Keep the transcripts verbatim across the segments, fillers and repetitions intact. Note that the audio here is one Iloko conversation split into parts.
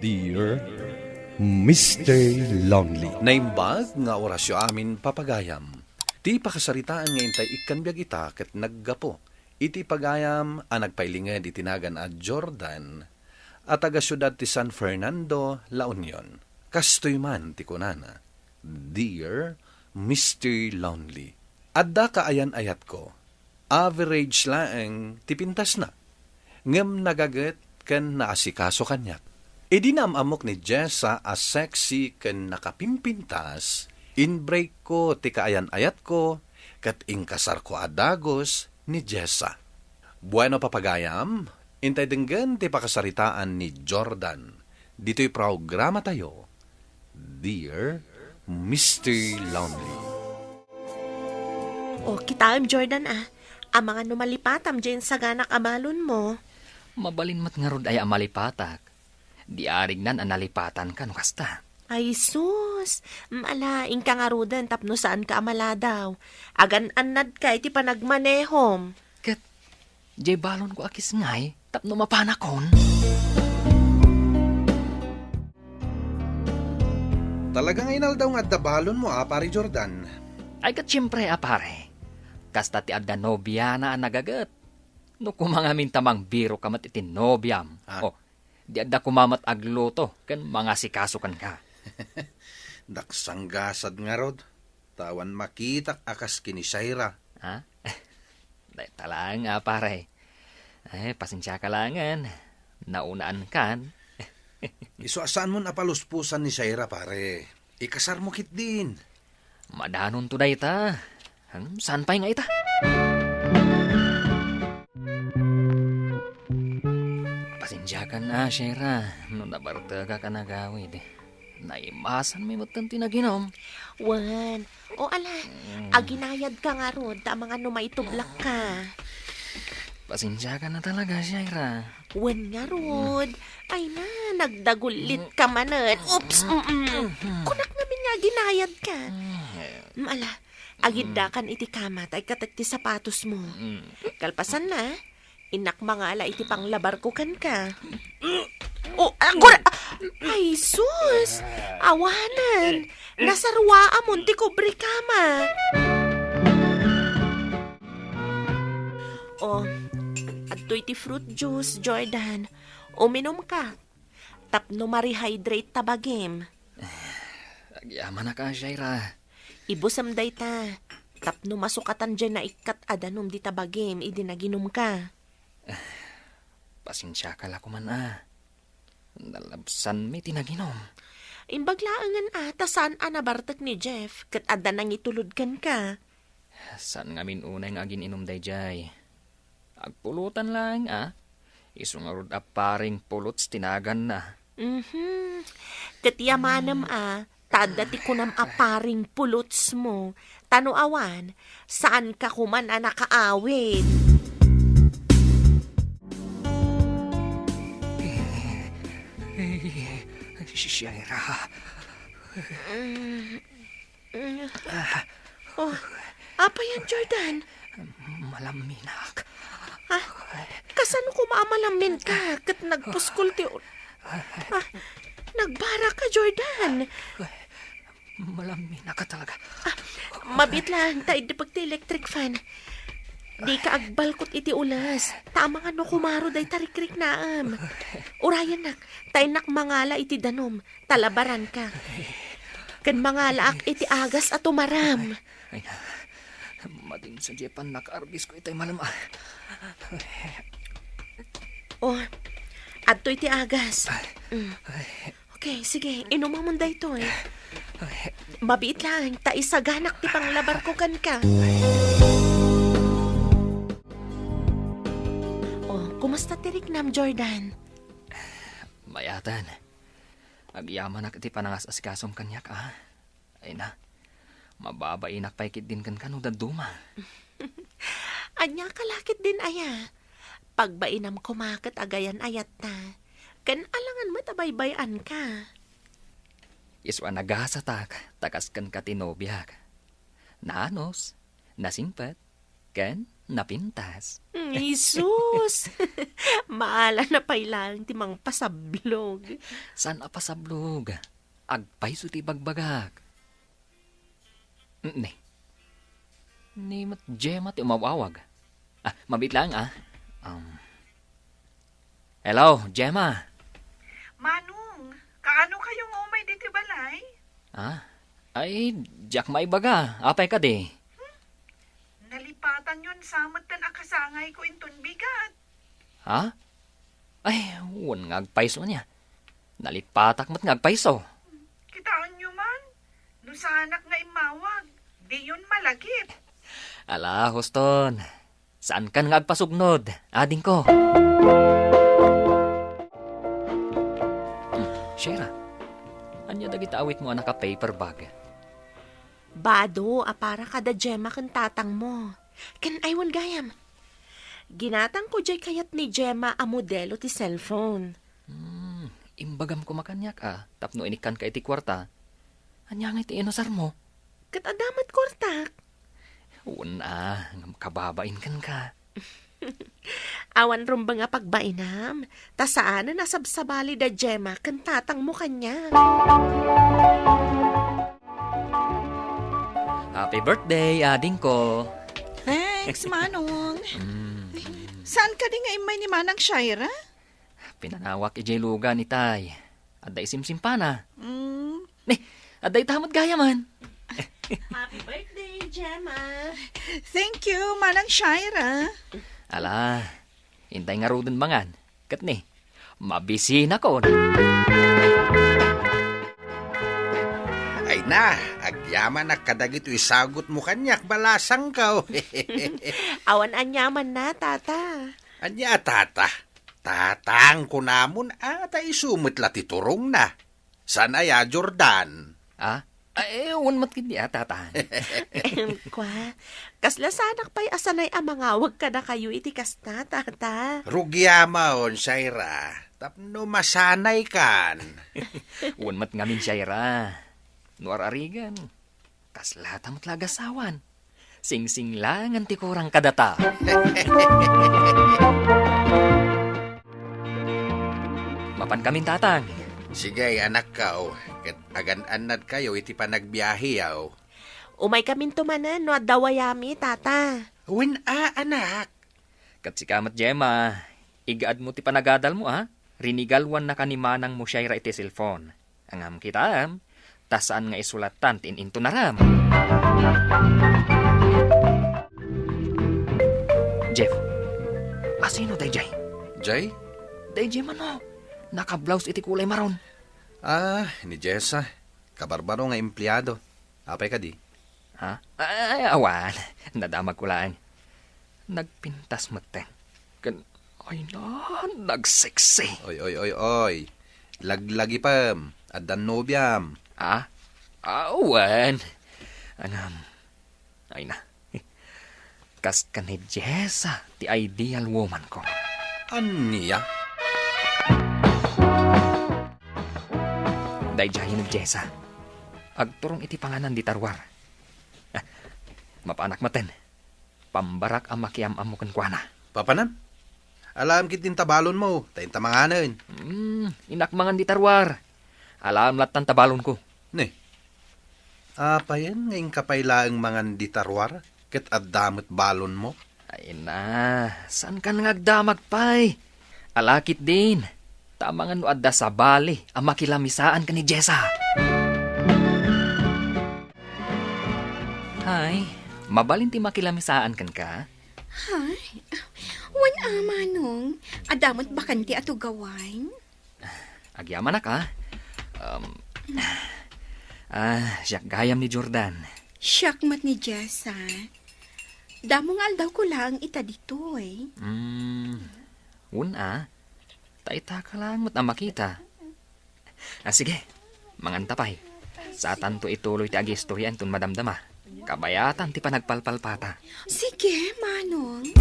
Dear Mister Lonely. Naimbag nga orasyo amin, papagayam. Ti pakasaritaan nga intay ikkan biag ita ket naggapu iti pagayam a nagpailinged iti nagan a Jordan a taga siudad ti San Fernando, La Union. Kastoy man ti kunana, "Dear Mister Lonely, adda kaayan-ayatko. Average laeng ti pintasna, ngem nagaget ken naasikaso kaniak. Idi naam-ammok ni Jessa a sexy ken nakapimpintas, inbreakko ti kaayan-ayatko ket inkasarko a dagus ni Jessa." Bueno, papagayam, intay denggen ti pakasaritaan ni Jordan ditoy programatayo, Dear Mister Lonely. O, kitaem, Jordan, a. Amangan no malipatam diay insaganak a balonmo. Mabalin met ngarud aya a malipatak. Diay arignan a nalipatanka no kasta. Ay, sus! Ala, inka ngaruden tapno saanka a maladaw. Agan-annadka iti panagmanehom. Ket, diay balonko a kisngay tapno mapanakon. Talaga nga inaldaw nga adda balonmo a, Pare Jordan. Ay, ket siempre a, pare. Kasta ti adda nobiana a nagaget. No koma ngamin ta mangbiroka met iti nobiam. Ah. O, di adda koma met agluto ken mangasikaso kenka. Daksanggasad ngarud, ta awan makitak a kas ken ni Shaira. Ha? Dayta laeng a, pare. Ay, pasensiaka laengen. Naunaankan. Isu a saanmon a paluspusan ni Shaira, pare. Ikasarmo ketdin. Madanonto dayta. Hmm, saan pay nga ita? Pasensiakan a, Shaira, no nabartekak a nagawid. Naimasanmi metten ti naginum. Wen. O ala, mm, aginayadka ngarud, ta amangan no maitublakka. Pasensiakan a talaga, Shaira. Wen ngarud. Ay na, nagdagullitka manen. Oops, mm-mm. Kunak ngamin nga aginayadka. Mm, ala, agiddakan iti kama, ta ikkatek ti sapatosmo. Kalpasanna, innak mangala iti panglabarko kenka. O, agura! Ay, sus! Awanen! Nasaruaamon ti kubrekama. O, adtoy ti fruit juice, Jordan. Uminumka. Tapno ma-rehydrate ta bagim. Agyamanak a, Shaira. Ibusem dayta. Tapno masukatan diay naikkat a danum dita bagim idi naginumka. Pasensiaka la koman a. Nalabsanmi ti naginum. Imbag laengen a, ta saan a nabartek ni Jeff, ket adda nangitulod kenka. Saan ngamin unay nga agin-inum daydiay. Agpulutan laeng a. Isu ngarud a paring pulots ti naganna. Mhm. Ket yamanem a, ta adda ti kunam a paring pulotsmo. Ta no awan, saanka koman a nakaawid. Shaira. Mm. Mm. Ah. Oh, apay yan, Jordan? Malamminak. Ah, kasano koma a malamminka? Ket nagpuskol ti ul-, ah, nagbaraka, Jordan. Malamminak ka talaga. Ah, mabiit lang, ta iddepek ti electric fan. Dika agbalkot iti ules. Ta amangan no kumaro dayta rikriknaem. Urayennak, ta innak mangala iti danum. Talabaranka. Ken mangalaak iti agas a tumaram. Ay, madin sadiay pannakaarbisko itay malem a. Oh, adtoy ti agas. Mm. Okay, sige, inumamon daytoy. Mabiit lang, ta isaganak ti panglabarko kenka. Oh, kumusta ti riknam, Jordan? Mayaten. Agyamanak iti panangas-asikasom kaniak, a. Ay na, mababainak pay ketdin kenka no dadduma. Ania ka la ketdin aya? Pagbainam koma ket agayan-ayatta. Ken alangan met a baybay-anka. Isu a nagasatak, ta kas kenka ti nobiak. Naanus, nasingpet, ken Napintas. Jesus! Maala na pay laeng ti mangpasablog. Saan a pasablog? Agpayso ti ibagbagak. Ni, ni met Gemma ti umaw-awag. Ah, mabit lang, ah. Um, hello, Gemma. Manong, kaano kayo nga umay ditoy balay? Ah? Ay, diak maibaga. Apay kadi? Nalipatanyon sa met ti nakasangayko inton bigat. Ha? Ay, wen nga agpayso niya. Nalipatak met nga agpayso. Kitaenyo man, no saanak nga immawag, diyon malagip. Ala, Houston. Saankan nga agpasugnod, adingko. Hmm, Shaira, ania dagita awitmo a naka-paper bag? Bado a para kada Gemma ken tatangmo. Ken ay wen gayam. Ginatangko diay kayat ni Gemma a modelo ti cellphone. Hmm, imbagam koma kaniak a, tapno inikkanka iti kuarta. Ania ngay ti inusarmo? Ket adda met kuartak. Wen a, ngem kababain kenka. Awan rumbeng a pagbainam, ta saanen a sabsabali da Gemma ken tatangmo kaniak. Happy birthday, adingko. Thanks, Manong. Mm. Saan kadi nga immay ni Manang Shaira? Pinangawak idiay lugan, itay. Adda isimsimpana. Mm. Ni, adda ita met gayaman. Happy birthday, Gemma. Thank you, Manang Shaira. Ala, intay ngaruden mangan. Ket ni, mabisinakon. Ay na, agyamanak kadagitoy sagutmo kaniak, balasangko. Awan aniamanna, Tata. Ania, Tata? Tatang, kunamon, a, ta isu met la ti turongna. Saan aya, Jordan? Ah? Ay, wen met ketdi a, Tatang. Em, kwa, kasla saanak pay a sanay a mangawag kadakayo iti kasta, Tata. Rugiamon, Shaira, tapno masanaykan. Wen met ngamin, Shaira. No ar-arigan, kaslata met la agasawan. Singsinglangen ti kurang kadata. Mapankamin, Tatang. Sige, anakko, ket agan-annadkayo iti panagbiaheyo. Umaykaminto manen no adda wayami, Tata. Wen a, anak. Ket sika met, Gemma, igaadmo ti panagadalmo, a? Rinigaluannaka ni manangmo Shaira iti cellphone. Ngem kitaem, ta saan nga isulatan ti in-intunaram. Jeff, asino dayjay? Jay? Dayjay mano, nakablaus iti kulay maron. Ah, ni Jessa, kabarbaro nga empleado. Apay kadi? Ha? Ay, awan. Nadamagko laeng. Nagpintas metten. Ken, ay na, nagseksi. Oy, oy, oy, oy. Laglagipem. Addan nobiam. Ha? Awan. Ngem, ay na. Kas ken ni Jessa ti ideal woman ko. Ania? Daydiay ni Jessa. Agturong iti panganan di taruar. Ah, mapanak maten. Pambarak a makiam-ammo kenkuana. Papanan? Alaem ketdin ta balonmo, ta inta manganen. Hmm, inak mangan di taruar. Alaem lattan ta balonko. Ne. Apayen nga inka pay laeng mangan di taruar, ket adda met balonmo? Ay na, saankan nga agdamag pay? Ala ketdin, ta amangan no adda sabali a makilamisaan ken ni Jessa. Hay, mabalin ti makilamisaan kenka? Hay, wen a, Manong, adda met bakante a tugawan. Agyamanak, a. Um, ah, siak gayam ni Jordan. Siak met ni Jessa. Damo nga aldawko laeng ita ditoy. Mm, wen a. Ta itaka laeng met a makita. Ah, sige, manganta pay. Saatanto ituloy ti agistorya inton madamdama. Kabayatan ti panagpalpalpata. Sige, Manong.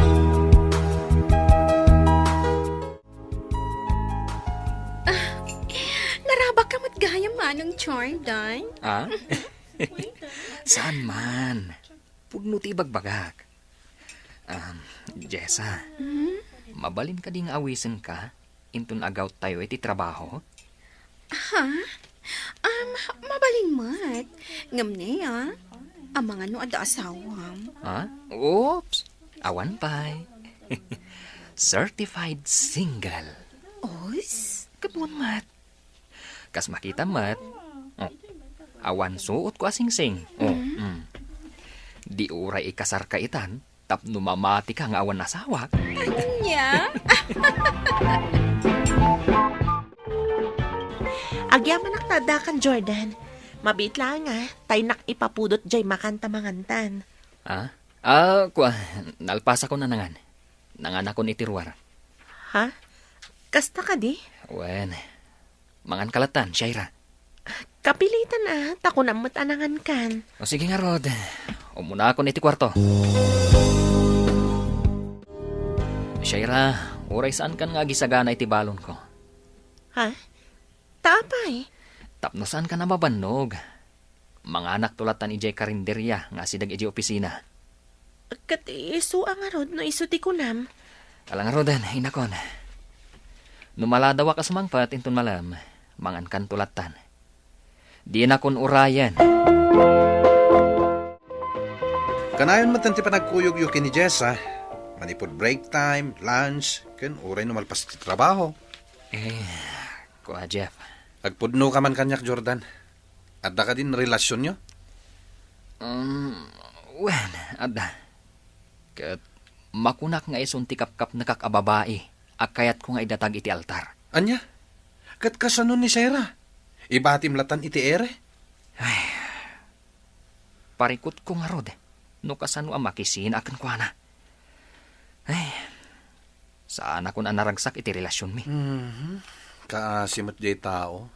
Ah, narabak ka met gayam, Manong Jordan. Ah? Saan man? Pudno ti ibagbagak. Um, Jessa, mabalin kadi nga awisenka inton agawtayo iti trabaho? Ha? Um, mabalin met. Ngem ne, ah, amangan no adda asawam. Ha? Oops! Awan pay. Certified single. Os? Kabuan met. Kas makita met. Oh. Awan suot ko a singsing. Oh, mm. Di uray ikasarka itan, tapno mamatika nga awan asawak. Ania? Agyamanak ta addakan, Jordan. Mabiit laeng a, ta innak ipapudot jay makan ta mangantan. Ah? Ah, kua, nalpasakon a nangan. Nanganakon iti ruar. Ha? Kasta kadi? Wen, manganka lattan, Shaira. Kapilitan a, ta kunam met a nangankan. O sige ngarud, umunakon iti kuarto. Shaira, uray saankan nga agisagana iti balonko. Ha? Ta apay? Tapno saankan a mabannog. Manganakto lattan idiay karinderia nga asideg idiay opisina. Ket isu a ngarud no isu ti kunam? Ala ngaruden, inakon. No maladawak a sumangpet inton malem, mangankanto lattan. Dinakon urayen. Kanayon met ti panagkuyogyo ken ni Jessa, manipud break time, lunch, ken uray no malpas ti trabaho. Eh, kua, Jeff. Agpudnoka man kaniak, Jordan. Adda kadin relasionyo? Um, wen, adda. Ket makunak nga isun ti kapkapnekak a babai a kayatko nga idatag iti altar. Ania? Ket kasano ni Shaira? Ibatim lattan iti ere? Ay, parikutko ngarud no kasano a makisina kenkuana. Ay, saanakon a naragsak iti relasionmi. Mhm. Kaasi met jay tao.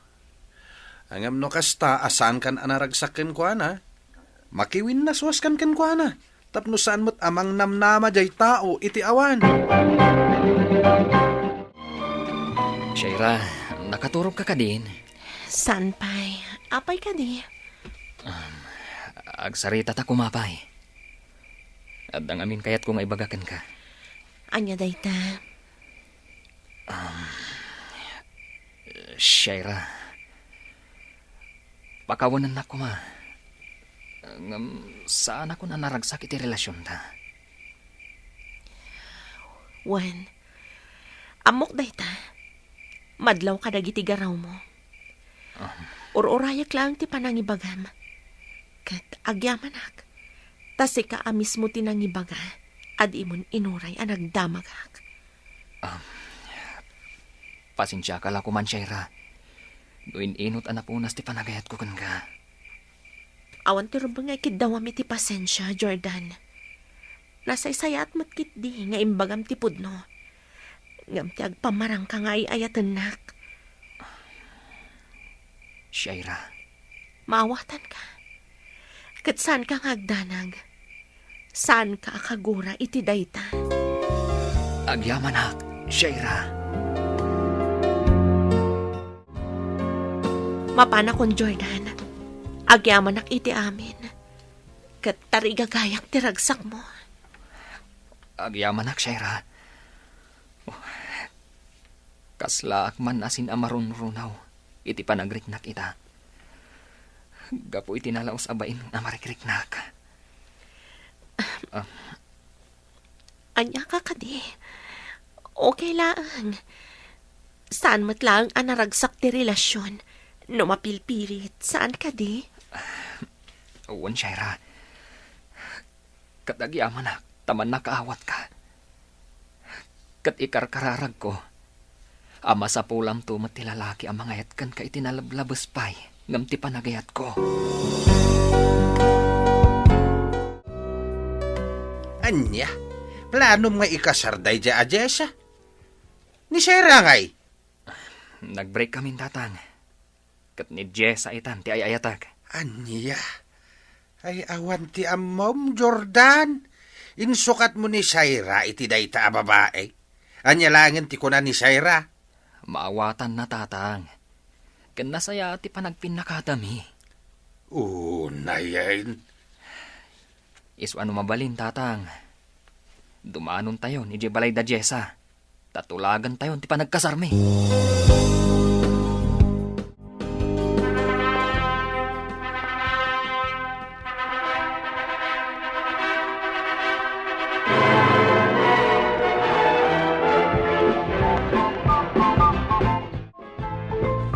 Ngem no kasta a saankan a naragsak kenkuana, makiwinnaswaskan kenkuana, tapno saan met a mangnamnama jay tao iti awan. Shaira, nakaturogka kadin? Saan pay? Apay kadi? Um, agsarita ta koma pay. Adda ngamin kayatko nga ibaga kenka. Ania dayta? Um, Shaira, pakawanennak koma. Ngem saanakon a naragsak iti relasionta. Wen, ammok dayta. Madlaw kadagiti garawmo. Um. Ur-urayek laeng ti panangibagam. Ket agyamanak, ta sika a mismo ti nangibaga a dimon inuray a nagdamagak. Um, pasensiaka la koman, Shaira, no in-inot a napunas ti panagayatko kenka. Awan ti rumbeng nga ikiddawam iti pasensia, Jordan. Nasaysayaat met ketdi nga imbagam ti pudno. Ngem ti agpamarangka nga ay-ayatennak. Shaira. Maawatanka. Ket saanka nga agdanag. Saanka a kagura iti dayta. Agyamanak, Shaira. Mapanakon, Jordan. Agyamanak iti amin. Ket tarigagayak ti ragsakmo. Agyamanak, Shaira. Oh, kaslaak man a saan a marunrunaw iti panagriknak ita. Gapu iti nalaus a bain a marikriknak. Ah, Ania ka kadi? Okay laeng. Saan met laeng a naragsak ti relasion no mapilpilit, saan kadi? Wen, Shaira. Ket agyamanak ta mannakaawatka. Ket ikarkararagko a masapulamto met ti lalaki a mangayat kenka iti nalablabes pay ngem ti panagayatko. Ania? Planom nga ikasar daydiay a Jessa? Ni Shaira ngay? Nag-break kamin, Tatang. Ket ni Jessa itan ti ay-ayatek. Ania? Ay, awan ti ammom, Jordan. Insukatmo ni Shaira iti dayta a babai. Ania laengen ti kuna ni Shaira? Maawatanna, Tatang. Ken nasayaat ti panagpinnakatami. Unayen. Isu a no mabalin, Tatang. Dumanontayon idiay balay da Jessa. Ta tulagentayon ti panagkasarmi.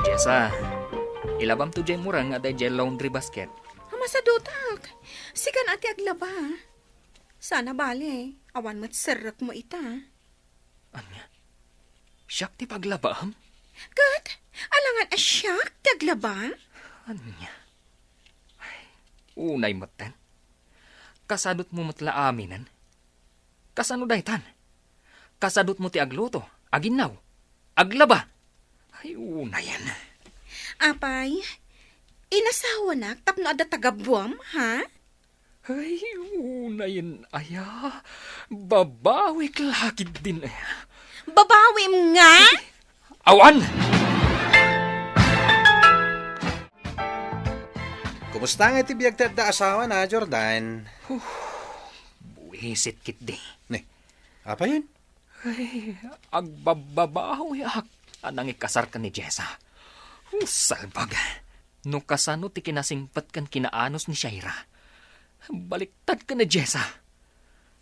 Jessa, ilabam to jay murang nga adda idiay laundry basket. Masadutak. Sikan a ti aglaba. Saan a bale, awan met serrekmo ita. Ania? Siak ti paglabam? Ket, alangan a siak ti aglaba? Ania? Ay, unay metten. Kasadutmo met la aminen. Kasano daytan? Kasadutmo ti agluto, aginnaw, aglaba. Ay, unayen. Apay, inasawanak tapno adda tagabuam, ha? Ay, unayen aya. Babawik la ketdin aya. Babawim nga? Awan! Kumusta nga iti biag ti adda asawana, Jordan? Huh, buisit ketdi. Ne, apayen? Ay, agbabbabawiak a nangikasar ken ni Jessa. Oh, salbag. No kasano ti kinasingpet ken kinaanus ni Shaira. Baliktad ken ni Jessa.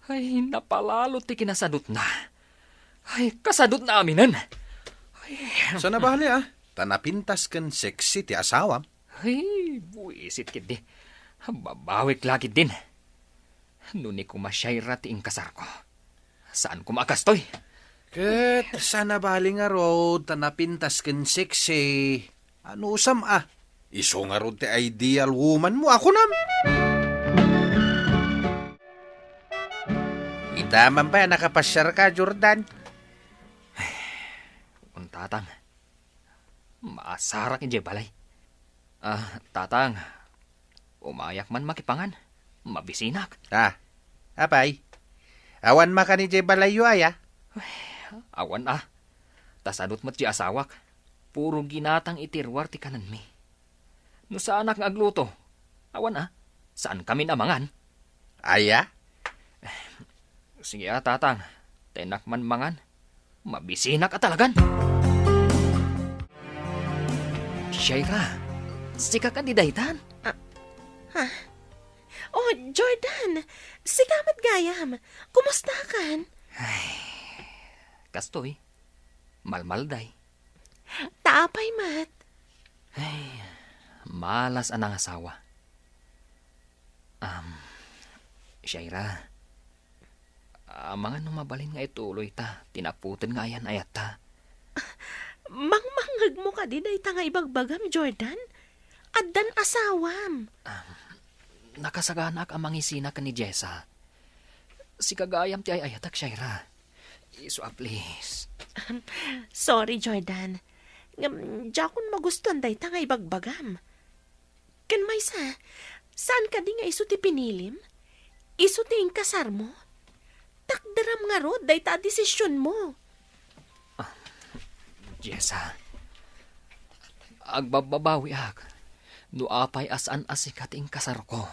Ay, napalalo ti kinasadutna. Ay, kasadutna aminen. Ay. Saan a bale, ah? Ta napintas ken sexy ti asawam. Ay, buisit ketdi. Babawik la ketdin. No ni koma Shaira ti inkasarko. Saan koma a kastoy? Ket saan a bale ngarud ta napintas ken sexy. Anusam a? Isu ngarud ti ideal woman mo, a kunam? Ita man pay a nakapasiarka, Jordan? Untatang. Maasarak idiay balay. Ah, Tatang, umayak man makipangan. Mabisinak. Ah, apay? Awan makan idiay balayyo aya? Ay, awan a. Ta sadut met ti asawak. Puro ginatang iti ruar ti kanenmi. No saanak nga agluto, awan a. Saan kamin a mangan? Aya? Sige a, Tatang. Tenak man mangan. Mabisinak a talagan. Shaira, sika kadi daytan? Ah, ha? Oh, Jordan, sika met gayam. Kumustakan? Ay, kastoy, malmalday. Ta apay met? Ay, malas a nangasawa. Um, Shaira, amangan no mabalin nga ituloy ta ti naputed nga ayan-ayatta. Mangmangngegmo kadi dayta nga ibagbagam, Jordan? Addan asawam. Um, nakasaganaak a mangisina ken ni Jessa. Sika gayam ti ay-ayatek, Shaira. Isu a, please. Sorry, Jordan. Ngem, diakon magustuan dayta nga ibagbagam. Ken maysa, saan kadi nga isu ti pinilim? Isu ti inkasarmo? Takderam ngarud dayta a desisionmo. Ah, Jessa, agbabbabawiak no apay a saan a sika ti inkasarko.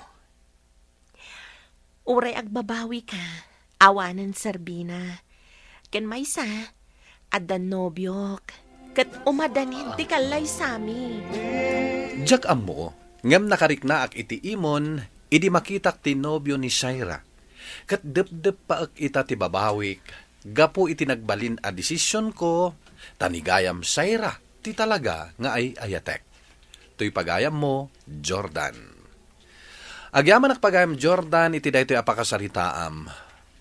Uray agbabawika, awanen serbina. Ken maysa, adda nobiok, ket umadanin ti kallaysami. Diak ammo, ngem nakariknaak iti imon idi makitak ti nobio ni Shaira, ket depdeppaek ita ti babawik gapu iti nagbalin a desisionko, ta ni gayam Shaira ti talaga nga ay-ayatek. Toy pagayammo, Jordan. Agyamanak pagayam, Jordan, iti daytoy a pakasaritaam.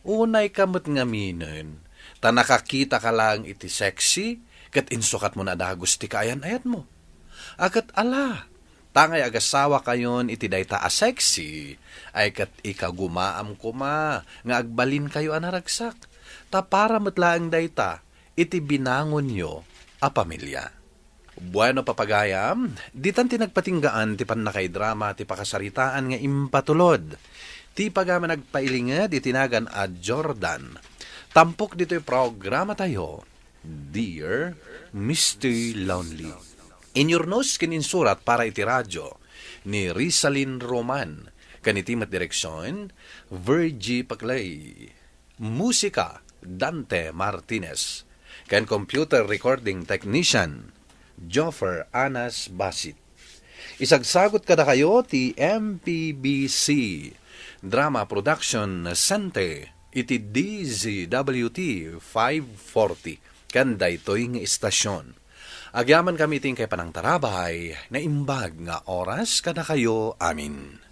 Unayka met ngaminen, ta nakakitaka laeng iti sexy, ket insukatmo a dagus ti kaayan-ayatmo. A ket ala, tangay agasawakayon iti dayta a sexy, ay ket ikagumaam koma nga agbalinkayo a naragsak, ta para met laeng dayta iti binangonyo a pamilia. Bueno, papagayam, ditan ti nagpatinggaan ti pannakaidrama ti pakasaritaan nga impatulod ti pagayam a nagpailinged iti nagan a Jordan. Tampok ditoy programatayo, Dear Mister Lonely. Inyurnos ken insurat para iti radio ni Rizalin Roman, ken iti met direksion, Virgie Paclay. Musika, Dante Martinez. Ken computer recording technician, Joffer Anas Basit. Isagsagut kadakayo ti M P B C Drama Production Center iti D Z W T five forty ken daytoy nga istasyon. Agyamankami iti inkay panangtarabay, naimbag nga oras kadakayo amin.